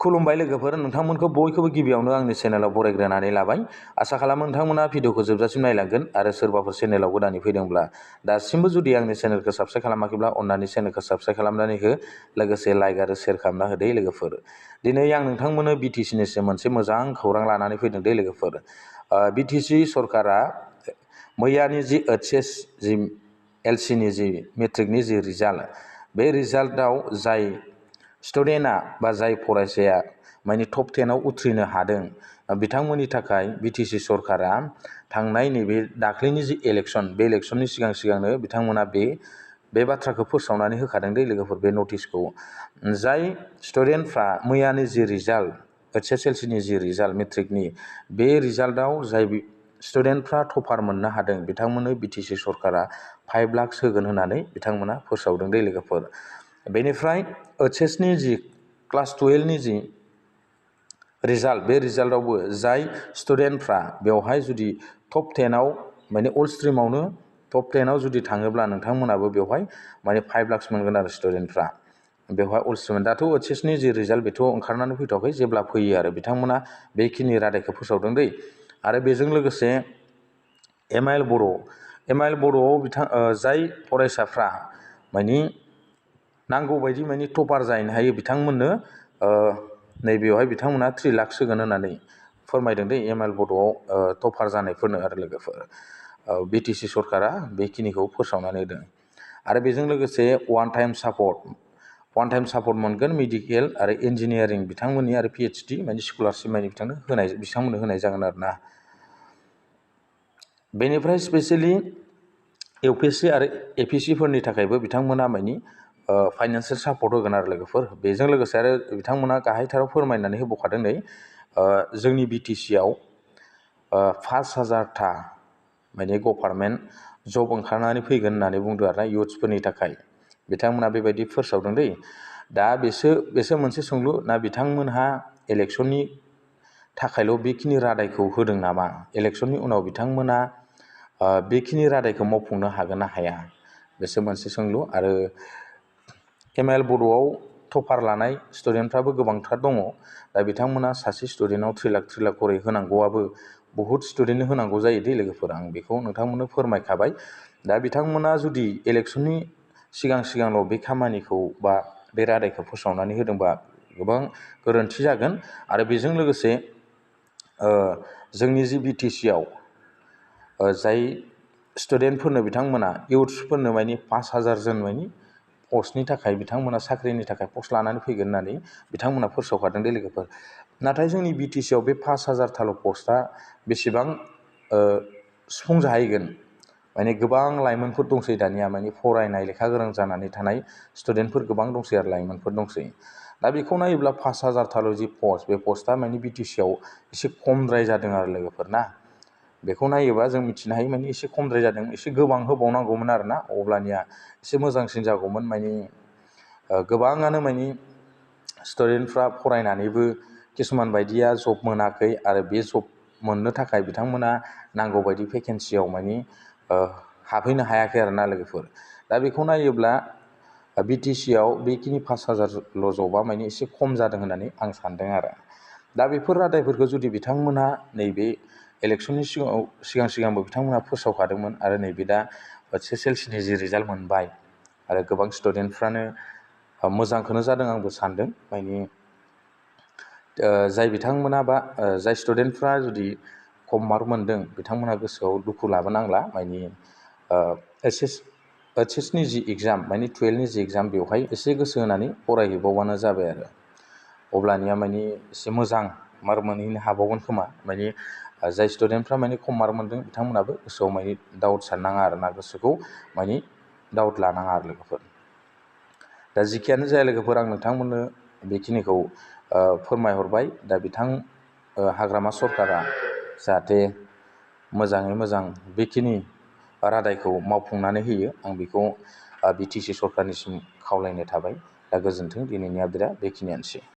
खुलुमबाय लोगोफोर, नोंथांमोनखौ बयखौबो गिबियावनो आंनि चेनेलाव बरायग्रोनानै लाबाय। आसा खालामो नोंथांमोना भिडिअखौ जोबजासिम नायलांगोन आरो सोरबाफोर चेनेलाव गोदानै फैदोंब्ला दासिमबो जुदि आंनि चेनेलखौ साबस्क्राइब खालामाखैब्ला अन्नानै चेनेलखौ साबस्क्राइब खालामनानै हो, लोगोसे लाइक आरो शेयार खालामना होदो लोगोफोर। दिनै आं नोंथांमोननो BTCनिसिम मोनसे मोजां खौरां लानानै फैदों दे लोगोफोर। BTC सरकारा मैयानि जि HSLCनि जि मेट्रिकनि जि रिजाल्ट, बे रिजाल्टआव जाय स्टुडेन्टआ बा जाय फरायसाया माने टप 10आव उथ्रिनो हादों, बिथांमोननि थाखाय BTC सरकारा थांनाय नैबे दाख्लैनि जि इलेक्सन, बे इलेक्सननि सिगांनो बिथांमोना बे बाथ्राखौ फोसावनानै होखादों दे लोगोफोर, बे नटिसखौ। जाय स्टुडेन्टफ्रा मैयानि जि रिजाल्ट, HSLCनि जि रिजाल्ट मेट्रिकनि, बे रिजाल्टआव जाय स्टुडेन्टफ्रा टपार मोननो हादों, बिथांमोननो BTC सरकारा 5 लाख होगोन होननानै बिथांमोना फोसावदों दे लोगोफोर। बेनिफ्राय HSनि जि क्लास 12नि जि रिजाल्ट, बे रिजाल्टआवबो जाय स्टुडेन्टफ्रा बेवहाय जुदि टप 10आव माने अल स्ट्रिमावनो टप 10आव जुदि थाङोब्ला नोंथांमोनाबो बेवहाय माने 5 लाख मोनगोन आरो स्टुडेन्टफ्रा बेवहाय अल स्ट्रिम। दाथ' HSनि जि रिजाल्ट बेथ' ओंखारनानै फैथ'वाखै, जेब्ला फैयो आरो बिथांमोना बेखिनि रादायखौ फोसावदों दै। आरो बेजों लोगोसे MIL बर'आव जाय फरायसाफ्रा माने नांगौ बायदि माने टपार जाहैनो हायो, बिथांमोननो नैबेयावहाय बिथांमोना 3 लाख होगोन होननानै फोरमायदों दे MIL बर'आव टपार जानायफोरनो आरो लोगोफोर। BTC सरकारा बेखिनिखौ फोसावनानै होदों। आरो बेजों लोगोसे वान टाइम सापर्ट मोनगोन मेडिकेल आरो इन्जिनियारिं बिथांमोननि आरो PhD माने स्कलारशिप माने बिथांमोननो होनाय जागोन आरोना। बेनिफ्राय स्पेसियेलि UPSC आरो APSC फोरनि थाखायबो बिथांमोना माने फाइनान्सियेल सापर्ट होगोन आरो लोगोफोर। बेजों लोगोसे आरो बिथांमोना गाहायथाराव फोरमायनानै होबावखादों नै, जोंनि BTCआव 5,000था माने गभार्नमेन्ट जब ओंखारनानै फैगोन होननानै बुंदों आरोना इयुथ्सफोरनि थाखाय। बिथांमोना बेबायदि फोसावदों दै। दा बेसो मोनसे सोंलु, ना बिथांमोनहा इलेक्सननि थाखायल' बेखिनि रादायखौ होदों नामा? इलेक्सननि उनाव बिथांमोना बेखिनि रादायखौ मावफुंनो हागोन ना हाया? बेसो मोनसे सोंलु। आरो MIL बर'आव टपार लानाय स्टुडेन्टफ्राबो गोबांथार दङ। दा बिथांमोना सासे स्टुडेन्टआव 3 लाख खरै होनांगौआबो बहुद स्टुडेन्टनो होनांगौ जायो दे लोगोफोर। आं बेखौ नोंथांमोननो फोरमायखाबाय। दा बिथांमोना जुदि इलेक्सननि सिगांल' बे खामानिखौ बा बे रादायखौ फोसावनानै होदोंबा गोबां गोरोन्थि जागोन। आरो बेजों लोगोसे जोंनि जि BTCआव जाय स्टुडेन्टफोरनो बिथांमोना इयुथ्सफोरनो माने 5,000 जन माने पस्टनि थाखाय बिथांमोना साख्रिनि थाखाय पस्ट लानानै फैगोन होननानै बिथांमोना फोसावखादों दे लोगोफोर। नाथाय जोंनि BTCआव बे 5,000थाल' पस्टआ बेसेबां सुफुंजाहैगोन? माने गोबां लाइमोनफोर दंसै दानिया, माने फरायनाय लेखा गोरों जानानै थानाय स्टुडेन्टफोर गोबां दंसै आरो लाइमोनफोर दंसै। दा बेखौ नायोब्ला 5,000थाल' जि पस्ट, बे पस्टआ माने BTCआव एसे खमद्राय जादों आरो लोगोफोर ना। बेखौ नायोबा जों मिथिनो हायो माने एसे खमद्राय जादों, एसे गोबां होबावनांगौमोन आरोना, अब्लानिया एसे मोजांसिन जागौमोन। माने गोबाङानो माने स्टुडेन्टफ्रा फरायनानैबो किसुमान बायदिया जब मोनाखै, आरो बे जब मोननो थाखाय बिथांमोना नांगौ बायदि भेकेन्सियाव माने हाबहैनो हायाखै आरोना लोगोफोर। दा बेखौ नायोब्ला BTCआव बेखिनि 5,000ल' जबा माने एसे खम जादों होननानै आं सान्दों आरो। दा बेफोर रादायफोरखौ जुदि बिथांमोनहा नैबे इलेक्सननि सिगांबो बिथांमोनहा फोसावखादोंमोन, आरो नैबे दा HSLCनि जि रिजाल्ट मोनबाय, आरो गोबां स्टुडेन्टफ्रानो मोजांखौनो जादों आंबो सान्दों। माने जाय बिथांमोना बा जाय स्टुडेन्टफ्रा जुदि खम मार्क मोन्दों, बिथांमोनहा गोसोआव दुखु लाबोनांला। माने HSनि जि एग्जाम, माने 12नि जि एग्जाम, बेवहाय एसे गोसो होनानै फरायहैबावबानो जाबाय आरो। अब्लानिया माने एसे मोजां मार्क मोनहैनो हाबावगोन खोमा। माने जाय स्टुडेन्टफ्रा माने खम मार्क मोन्दों, बिथांमोनाबो गोसोआव माने डाउट साननाङा आरोना, गोसोखौ माने डाउट लानाङा आरो लोगोफोर। दा जिखियानो जाया लोगोफोर, आं नोंथांमोननो बेखिनिखौ फोरमायहरबाय। दा हाग्रामा सरकारा जाहाथे मोजाङै मोजां बेखिनि रादायखौ मावफुंनानै होयो, आं बेखौ BTC सरकारनिसिम खावलायनाय थाबाय। दा गोजोन्थों, दिनैनि आपडेटआ बेखिनियानोसै।